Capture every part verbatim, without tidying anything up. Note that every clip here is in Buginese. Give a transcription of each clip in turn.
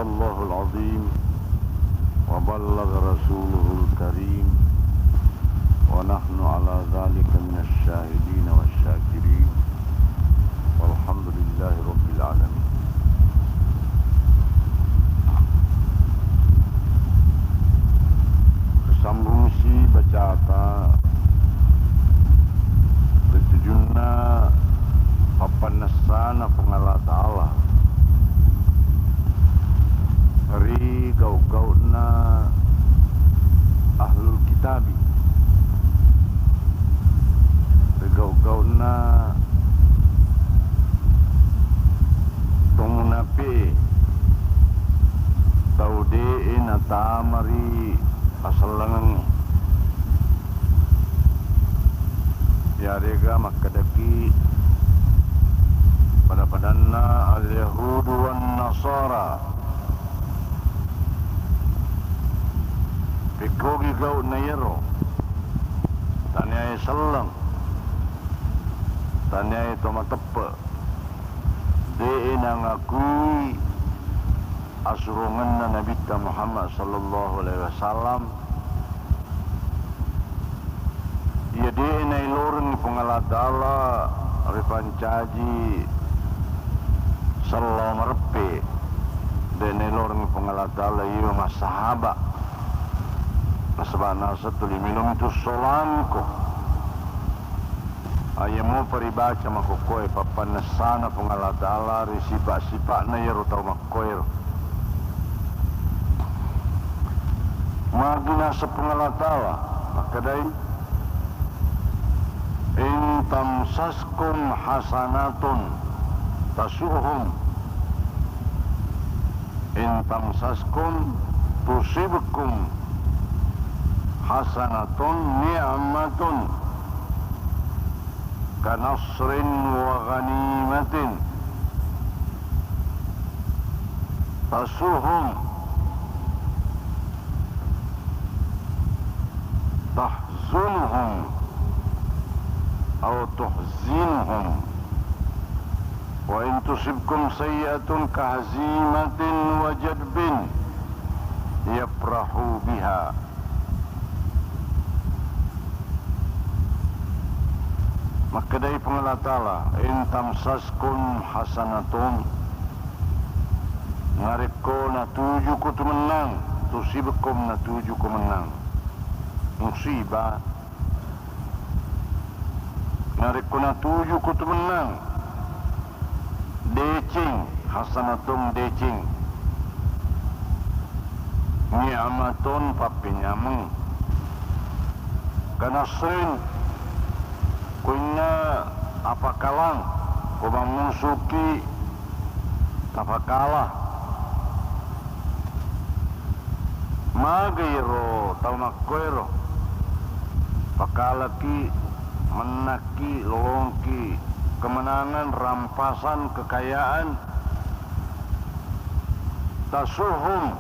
الله العظيم وبلغ رسوله الكريم ونحن على ذلك من الشاهدين والشاكرين والحمد لله رب العالمين. Sambungsi bacata ri tujunna pappannessana Puang Allah Ta'ala ri gau-gauna ahlul kitabi, ri gau-gauna to munafi'e, tau de'e natama ri asellengengnge. Iyarega makkedaki pada-padanna al-Yahudu wan Nasara, pekkogi gau'na iyaro, taniae selleng, taniae to mateppe', de'e nangakui asurongenna Nabitta Muhammad sallallahu alaihi wasallam, iya de'e nailorengngi Puang Allah Ta'ala ripancaji sello mareppe', de'e nailorengngi Puang Allah Ta'ala iya massahaba', nasaba' naseng tuli melomi tussolangko. Ayamo paribaca makokkoe pappannessana Puang Allah Ta'ala ri sipa'-sipa'na iyaro tau makkoero. Magi naseng Puang Allah Ta'ala makkedai, "In tamsaskum hasanatun tasu'hum." In tamsaskum tusibkum hasanatun ni'matun kanasrin wa ghanimatin tasuhum tahzunuhum aw tuhzinuhum. Wa in tusibkum sayyi'atun kahazimatin wa jadbin yafrahu biha. Makkedai Puang Allah Ta'ala, "In tamsaskum hasanatun," narekko natujuko tu mennang, tusibkum natujuko mennang musibah. Narekko natujuko tu mennang, deceng, hasanatun deceng, ni'matun pappenyameng, kanasrin, kuinna apakalang, ko mammusuki tapakala. Maga iyaro tau makkoero? Pakalaki, mennakki, lolongki kemenangan, rampasan, kekayaan. Tasuhum,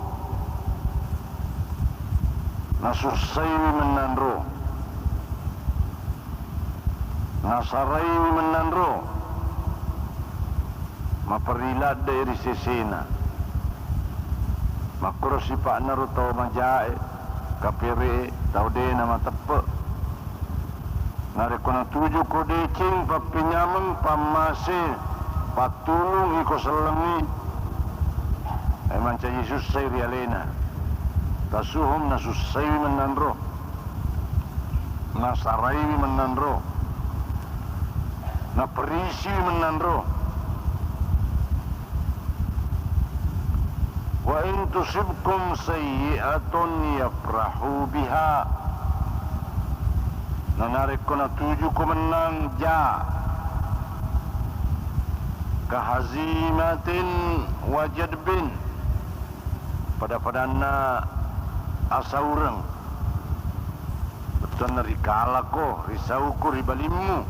nasussaiwi mennanro, nasaraiwi mennanro. Maperri ladde'i ri sesena. Makkoro sipa'naro tau majae, kapere'e, tau de' namateppe'. Narekko natujuko deceng, pappenyameng, pammase, pattulung iko sellengnge, e, mancaji sussai ri alena. Tasuhum, nasussaiwi mennanro, nasaraiwi mennanro, naperisiwi mennanro. Wa in tusibkum sayyi'atun yafrahu biha. Na narekko natujuko mennang ja, kahazimatin wa jadbin, pada-padanna asaureng. Bettuanna rikalako, risauko ri balimmu,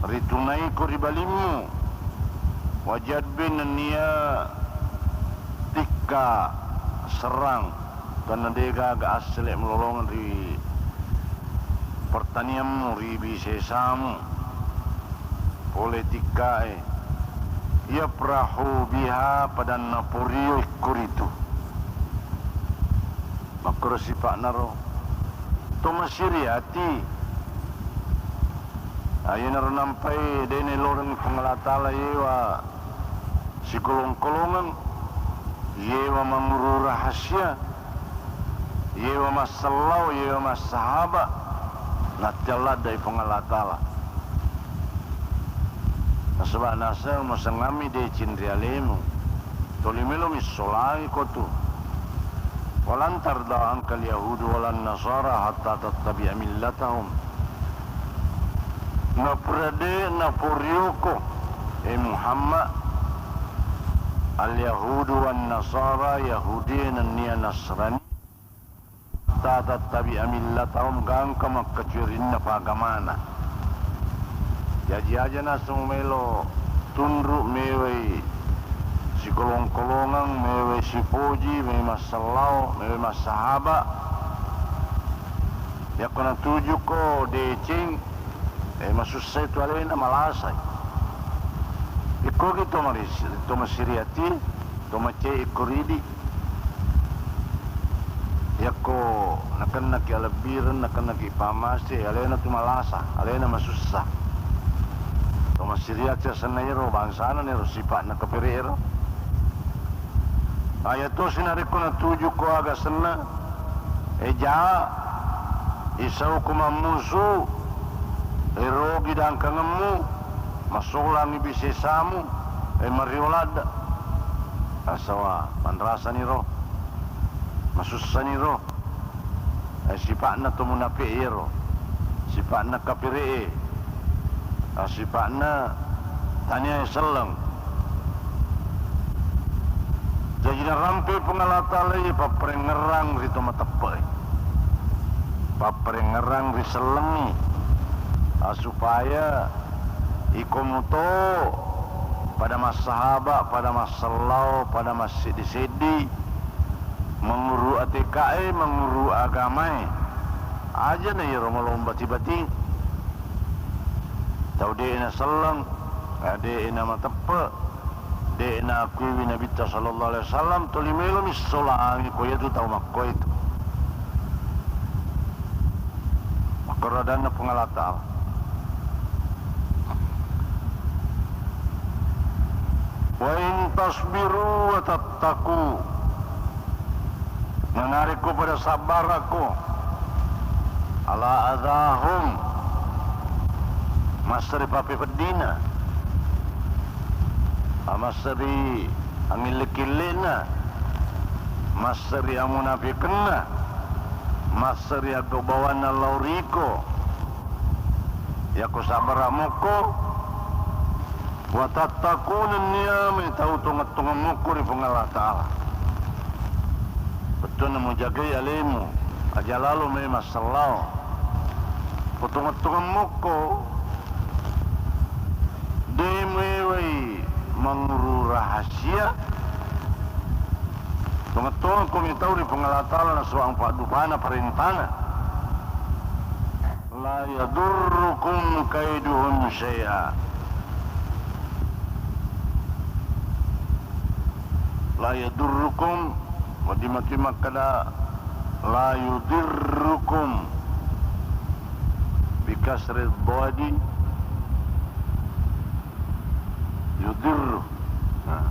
ritunaiko ri balimmu, wa jadbin nennia tikka serrang, bettuanna de'gaga assele' malolongeng ri pertanianmu, ri bisesamu. Pole tikkae, Yafrahu biha, padanna porio ikkoritu. Makkoro sipa'naro to masiri ati. Ayenaro nampai de' naeloreng Puang Allah Ta'ala yewa sikolong-kolongeng, yewa manguru rahasia, yewa massallau, yewa massahaba, nattialladdai Puang Allah Ta'ala. Nasaba naseng masengami deceng ri alemu, toli melo missolangi kotu. Walan tarda angkal yahudu walan nasara hatta tattabi'a millatahum. Napura de' naporioko, e Muhammad, al yahudu wan nasara, Yahudi nennia Nasrani, hatta tattabi'a millatahum, gangka makkacuerinna pagamana. Jaji aja naseng melo tunru' mewai sikolong-kolongeng, mewai sipoji, mewai massallao, mewai massahaba. Yakko natujuko deceng, e, masussai tu alena, malasai. Ikkogi to marisi-, to masiri ati, to macai ikko ridi. Yakko nakennaki alebbireng, nakennaki pamase, alena tu malasa, alena masussa. To masiri ati asenna ero, bangsana nero, sipa'na kapere ero. Ayatosi narekko natujuko aga senna, eja, isauko mammusu, erogi dangkangemmu, masolangi bisesamu, e mario ladde. Nasawa manrasaniro, masussaniro. Eh, sipa'na to munafiq iyaro, sipa'na kafire'e, ah, sipa'na taniae selleng. Jaji narampe Puang Allah Ta'ala iya papparengngerang ri to mateppe'e, papparengngerang ri sellengngi, ah, supaya iko muto pada massahaba, pada massellao, pada masseddi-seddi, manguru A T K e, manguru agamae. Ajana iyaro malomba tiba-tiba. Tau de'na selleng, de'na mateppe', de'na akuiwi Nabitta sallallahu alaihi wasallam, toli melo missolangi ko iyatu tau makkoe tu. Makkoro adanna Puang Allah Ta'ala. Wa in tasbiru wa tattaqu. Nanarekko pada sabbarakko, ala adahum, masseri pappepeddina, masseri angille-kille'na, masseri amunafikenna, masseri aggobbawanna lao riko, yakko sabbara mokko, wa tattaqu, nennia metau tongeng-tongeng mokko ri Puang Allah Ta'ala. Bettuanna mujagai alemu, aja lalo mai massellao. Ko tongeng-tongeng mokko, de muewai manguru rahasia. Tongeng-tongeng ko metau ri Puang Allah Ta'ala nasaba paddupana parentana. La yadurrukum kaiduhum syai'a. La yadurrukum, wedding matu makkeda la yudirrukum bi kasri dhadi. Yudirru. Nah.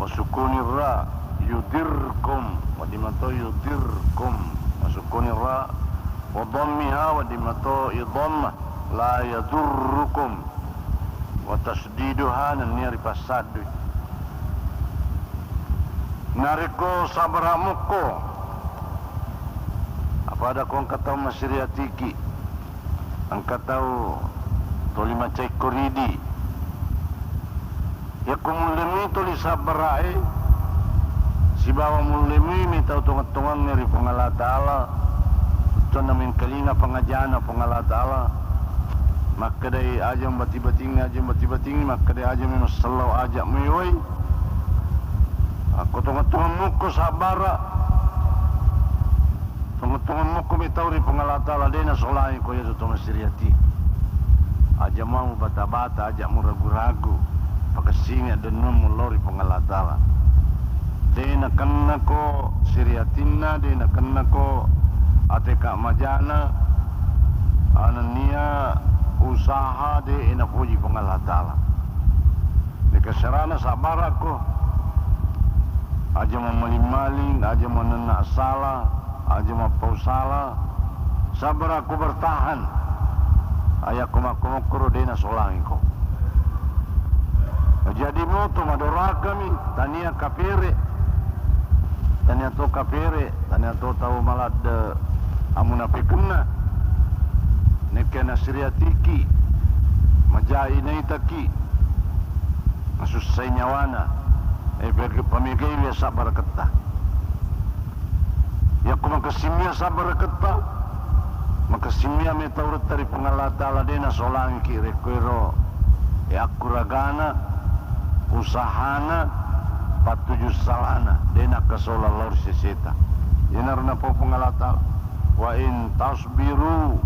Wa sukuni ra, yudirkum. Wedding mato yudirkum. Wa sukuni ra, wa dhammiha, wedding mato idhammah. La yadurrukum. Wa tasdiduha, nennia ripassaddui. Narekko sabara mukko, apa ada ko engka tau masiri atiki? Engka tau toli macaikko ridi. Yakko mullemui toli sabbara'e, sibawa mullemui metau tongeng-tongengnge ri Puang Allah Ta'ala, tonna mengkalinga pangajana Puang Allah Ta'ala, makkedai aja mubati-batingi, aja mubati-batingi, makkedai aja mi massellau, aja muewai. Akko tongeng-tongeng mukko sabbara, tongeng-tongeng mukko metau ri Puang Allah Ta'ala, de nasolangi ko iyatu to masiri ati. Aja mau bata-bata, aja muragu-ragu. Pakessingi addennuammu lao ri Puang Allah Ta'ala. De' nakennako siriatinna, de' nakennako ateka majana, anennia usaha de' napoji Puang Allah Ta'ala. Deka syarana sabbarakko. Aja mammaling-maling, aja manenna sala, aja mappau sala, sabbarakko bertahan. Ayakko makko-makkoro de' nasolangiko. Jadi moto madorakami, tania kapere, tania to kapere, tania to tau maladde amunafikenna. Nekke nasiriatiki, majai naitaki, masussai nyawana, e, pamegaiwi sabbaraketta. Yakko makessimia sabbaraketta, makessimia metau retta ri Puang Allah Ta'ala de' nasolangiki rekko ero, e, akkuragana, usahana, pattuju salana, de' nakkasola lao ri seseta. Iyanaro napau Puang Allah Ta'ala, "Wa in tasbiru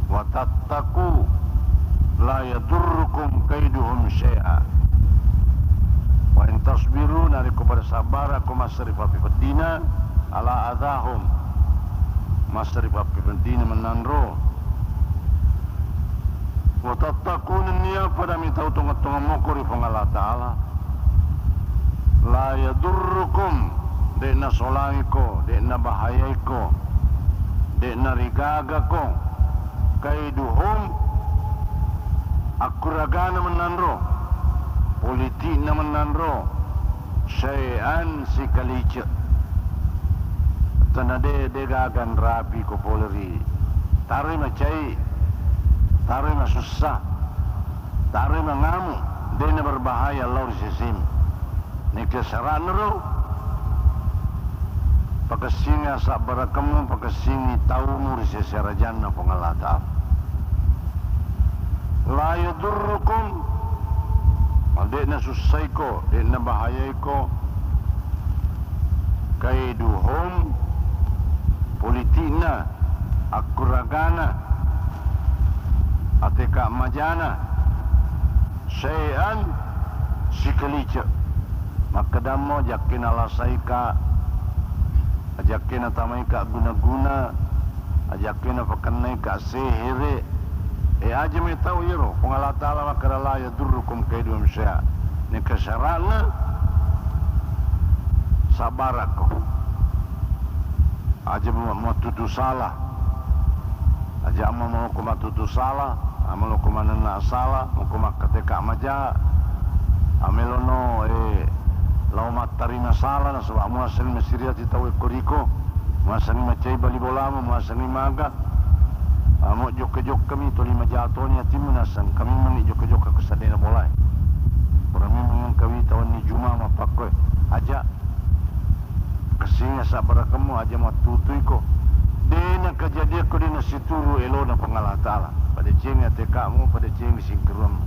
wa tattaqu la yadurrukum kaiduhum syai'a." Wa in tasbiru, narekko pada sabbarakko massari pappepeddina, ala adahum, massari pappepeddina mennanro. Wa tattaqu, nennia pada mitau tongeng-tongeng moko ri Puang Allah Ta'ala. La yadurrukum, de' nasolangiko, de' nabahayaiko, de' narigagako, kaiduhum, akkuragana mennanro, politikna mennanro, syai'an, sikalice. Tena de', de' gaga nrapi ko pole ri, taroi macai, taroi masussa, taroi mangamu, de' naberbahaya lao ri sesemu. Neke syara'na ro, pakessingi sabbarakemmu, pakessingi taumu ri sese arajanna Puang Allah Ta'ala. La yadurrukum, de' nasussaiko, de' nabahayaiko, kaiduhum, politikna, akkuragana, ateka majana, syai'an, sikalice. Makkedammo, jakke nalasaika, jakke natamaika guna-guna, jakke napakennaika sehere. E, aja metau iyaro, Puang Allah Ta'ala makkeda, "La yadurrukum kaiduhum syai'a." Neke syara'na, sabbarakko. Aja ma-, mattutu sala. Aja amma maloko mattutu sala, a, maloko manenna sala, moko makkateka maja, a, melono, e, lao mattarima sala, nasaba muasengngi masiriati tau e koriko, muasengngi macai bali bolamu, muasengngi maga, a, mo jokka-jokkami toli maja toni atimmu, naseng kami mani jokka-jokka ko seddena bola e. Pura memang engka wita wenni juma mappakko e. Aja. Kessinga sabbarakemmu, aja mattutuiko. De' nakajadiakko de' nasituru elona Puang Allah Ta'ala. Padecengi atekamu, padecengi singkeruammu.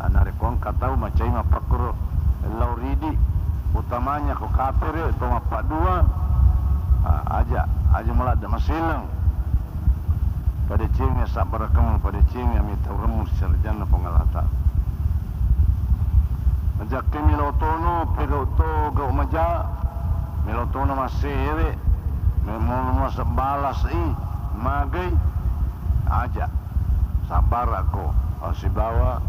A, narekko engka tau macai mappakkoro lao ridi, utamanya ko kapere, to mappaddua, a, aja, aja maladde maseleng. Padecengi sabbarakemmu, padecengi amitauremmu ri sarajanna Puang Allah Ta'ala. Najakke melo tono pegau to gau maja, melo tono massehere, memono masa balas i, magai, aja, sabbarakko, sibawa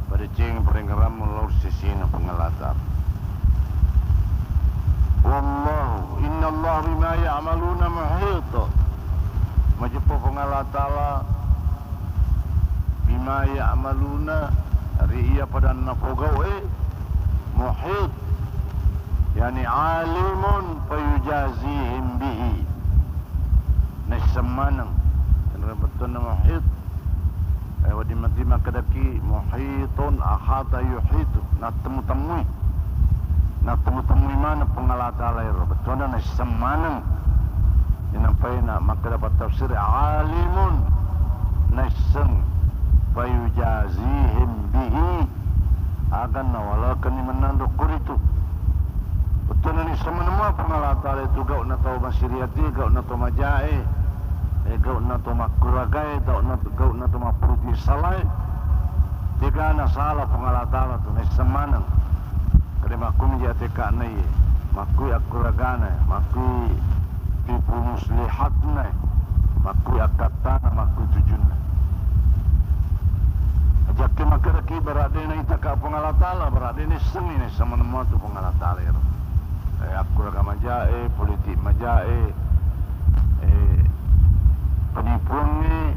padecengi parengngerammu lao ri sesena Puang Allah Ta'ala. Wallahu, innallaha bima ya'maluna muhit. Majeppo Puang Allah Ta'ala bima ya'maluna, ri iya padanna pogau e, muhit, yani alimun fayujazihim bihi. Naisseng maneng. Tenre bettuanna muhit. Eh, wedding matti makkedaki muhitun ahata yuhitu. Nattemu-temui. Nattemu-temui maneng Puang Allah Ta'ala ero. Bettuanna naisseng maneng. Inappai na makkeda pattafsir alimun. Naisseng. Fayujazihim bihi. Aga nawalekenni mennang dokkoritu. Bettuanna naisseng maneng mua Puang Allah Ta'ala itu gau'na tau masiriati, gau'na tau majae, eh, gau'na tau makkuragae, gau'na, gau'na tau mapputi salae. Tega nasala Puang Allah Ta'ala tu, naisseng maneng. Kade makkumi ja teka'na iye, makkui akkuragana, makkui tipu muslihatna, makkui akkattana, makkui tujunna. Ajakke makkedaki bara de naitaka Puang Allah Ta'ala, bara de naissengi, naisseng maneng mua tu Puang Allah Ta'ala ero. Eh, akkuraga majae, politik majae, eh, penipuangnge,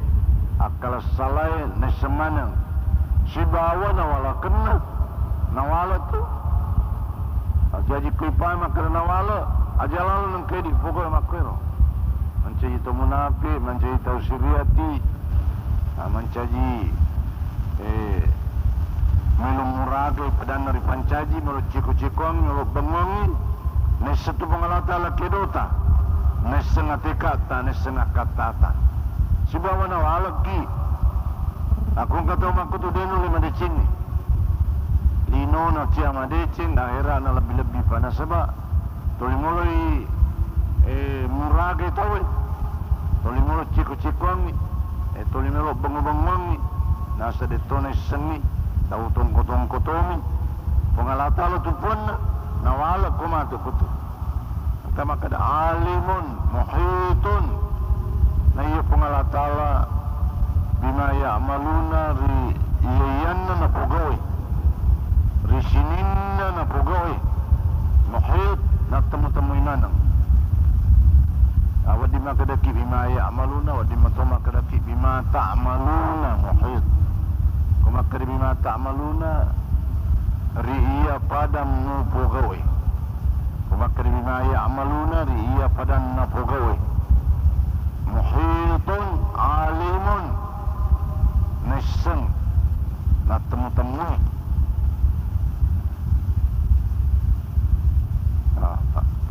akkala salae, naisseng maneng. Sibawa nawalakenna, nawala tu. Jaji kui pae makkeda nawala, aja lalo nengkedi, pokokna makkuero. Mancaji to munafik, mancaji tau siriati, ah, mancaji, eh, melo muragai padanna ripancaji, melo ceko-cekoangngi, melo bengngoangngi, naisseng tu Puang Allah Ta'ala kedota, naisseng atekata, naisseng akkattata. Sibawa nawalekki. Aku engka tau makkutu de nulle madecengngi. Linona cia madeceng, akherana lebbi-lebbi pa nasaba toli moloi, eh, muragai tauwe, toli molo ceko-cekoangngi, eh, toli melo bengngo-bengngoangngi, nasa detto naissengngi, tau tongko-tongko tomi. Puang Allah Ta'ala tu puanna, nawala ko matu kutu. Engka makkeda alimun muhitun. Na iya Puang Allah Ta'ala bima ya'maluna, ri iya-iyanna napogau'i, ri sininna napogau'i. Muhit, nattemu-temui maneng. Ah, wedding makkedaki bima ya'maluna, wedding mato makkedaki bima ta'maluna muhit. Ko makkeda bima ta'maluna, ri iya pada mupogau'i. Ko makkeda bima ya'maluna, ri iya padanna pogau'i. Muhitun alimun, naisseng, nattemu-temui. Ah,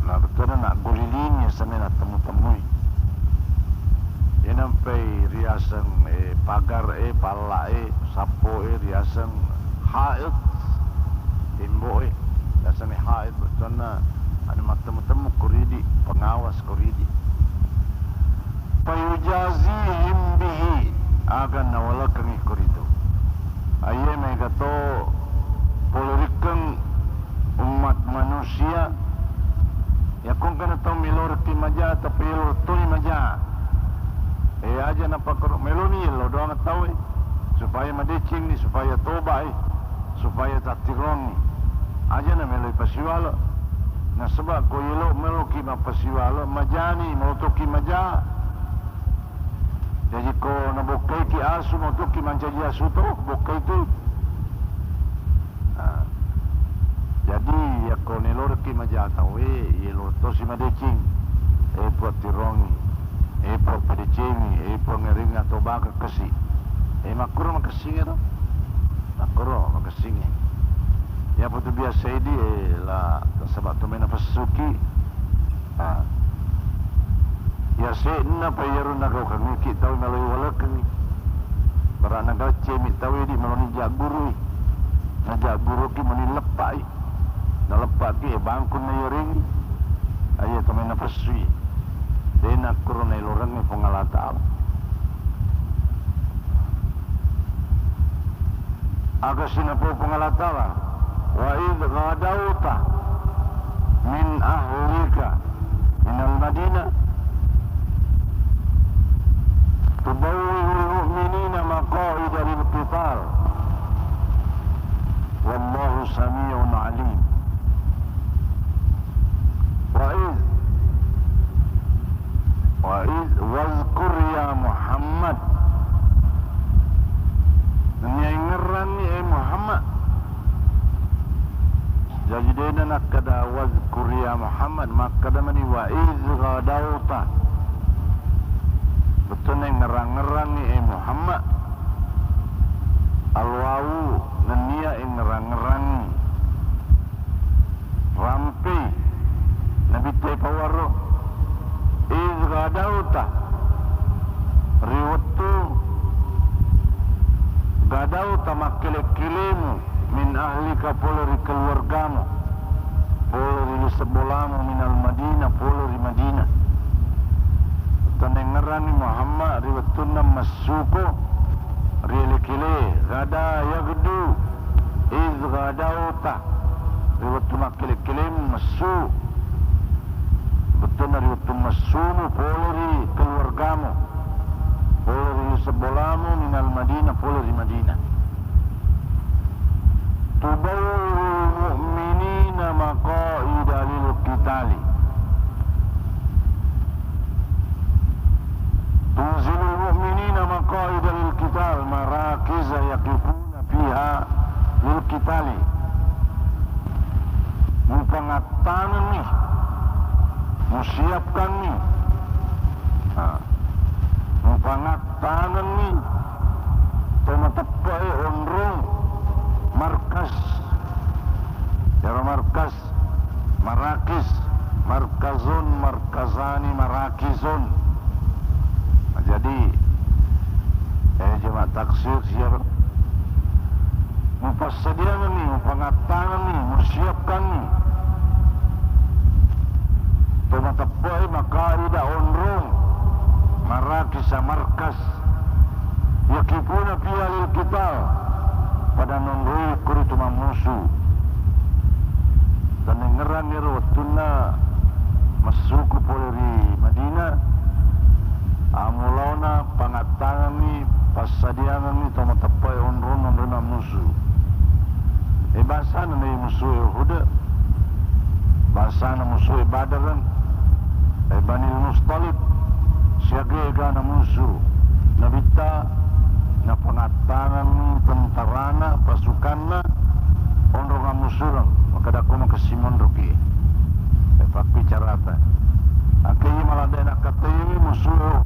na bettuanna naggulilingi, yasenna nattemu-temui. Iya nampai riaseng, eh, pagar e, palla e, sappo e, riaseng haid, timbo e, riasengngi haid, bettuanna anu mattemu-temu koridi, pengawas koridi. Fayujazihim bihi, aga nawalekengngi koritu. Aiye maega to pole rikkeng ummat manusia, yakko engkana tau melorekki maja, tapi yelo toni maja. Eh, aja napakkoro meloni yelo doang tau e, supaya madecengni, supaya toba e, supaya tattirongi. Aja nameloi pasiwale. Nasaba ko yelo meloki mappasiwale, majani, melotoki maja. Jaji ko nabokkaiki asu, motoki mancaji asu to, bokkai tu. Nah, jadi yakko nelorekki maja tauwe, yelo tosi madeceng. Eh, Puang tirongi. Eh, Puang padecengi. Eh, Puang eringa to baka kasi. Eh, makkuro makessinge to. Makkuro makessinge. Iya patu biasa idi, eh, la, saba to mena pessuki. Ah. Yase'na pa iyaro nagaukangngiki tau maloi walekengngi. Bara nagaccemi tau idi maloni jaggurui. Najagguruki mani leppai. Naleppaki e bangkung na iyarengngi. Aiya to mai napessui. De nakkuro nailorengngi Puang Allah Ta'ala. Aga sinapau Puang Allah Ta'ala, "Wa idh ghadawta min ahlika minal Madinah tubawwi'ul mu'minina maqa'ida lil qital, wallahu sami'un alim." Wa idh, wa idh, wazkur ya Muhammad. Nennia ingerranni, eh Muhammad. Jaji dena nakkeda wazkur ya Muhammad, makkeda mani wa idh ghadawta. Bettuanna ingerrang-ngerranni, eh Muhammad. Al-wawu nennia ingerrang-ngerranni. Rampei Nabitta ipawaro, "Iz ghadawta," ri wettu ghadawta makkele-kelemu, "min ahlika," pole ri keluargamu, pole ri lise bolamu, "minal Madinah," pole ri Madinah. Tanengngeranni Muhammad ri wettunna massuko Riele-kele, ghada yaghdu, idz ghadauta, ri wettu makkele-kelemu messu. Bettuanna ri wettu messumu pole ri keluargamu, pole ri lise bolamu, minal Madinah, pole ri Madinah. Tubawwi'ul mu'minina maqa'ida lil qitali. Tunzilul mu'minina maqa'ida lil qital, marakiza yaqifuna fiha lil qitali. Mupangattangenni, musiapkanni. Nah, mupangattangenni to mateppe'e onrong markas. Iyaro markas, marakis, markazun, markazani, marakizun. Nah, jadi, eh, jamaah taksir, siap. Mupassadiangenni, mupangattangenni, musiapkanni to mateppe'e maqa'ida onrong, marakisa, markas. Yaqifuna fiha lil qital, pada nonroi koritu mammusu. Tennengngerang ero wettunna messuku pole ri Madinah, amulaona pangattangenni, passadiangenni to mateppe'e onrong nonroi mammusu. E, bangsana na musu'e Uhud, bangsana musu'e Badar, e, Banil Musthalib, siaga egana musu Nabitta, napangattangenni tentarana, pasukanna, onrong ammusureng, makkeda ko makessing monroki. E, pappicarata. Engka iya maladde nakkataiwi musu'e